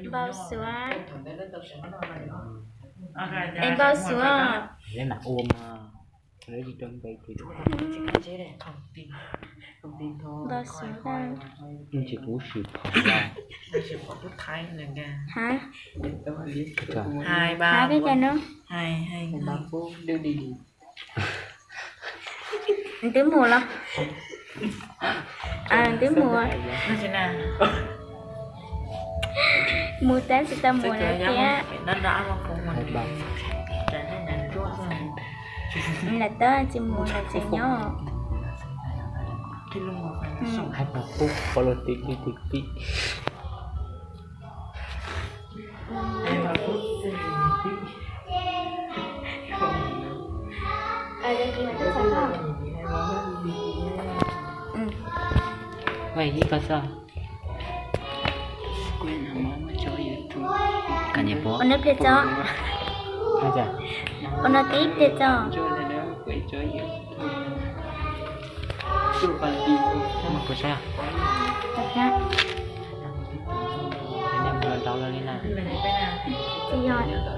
Npau suav. Es npau suav. Npau suav. Tsis kub sim phom. Ha? Hais koj cas no. Nws twb mus los? Nws twb mus. Mus tab sis tau mus lawm thiab. Lawv twb tsis mus lawm, tseem nyob. Hais pom qub pom los tim tim tim tim. Ua ib koj txoj. Ua no phem txo. Ua no tib phem txo. Mus kuv sab. Mus rau lawv li na. Tsis yog.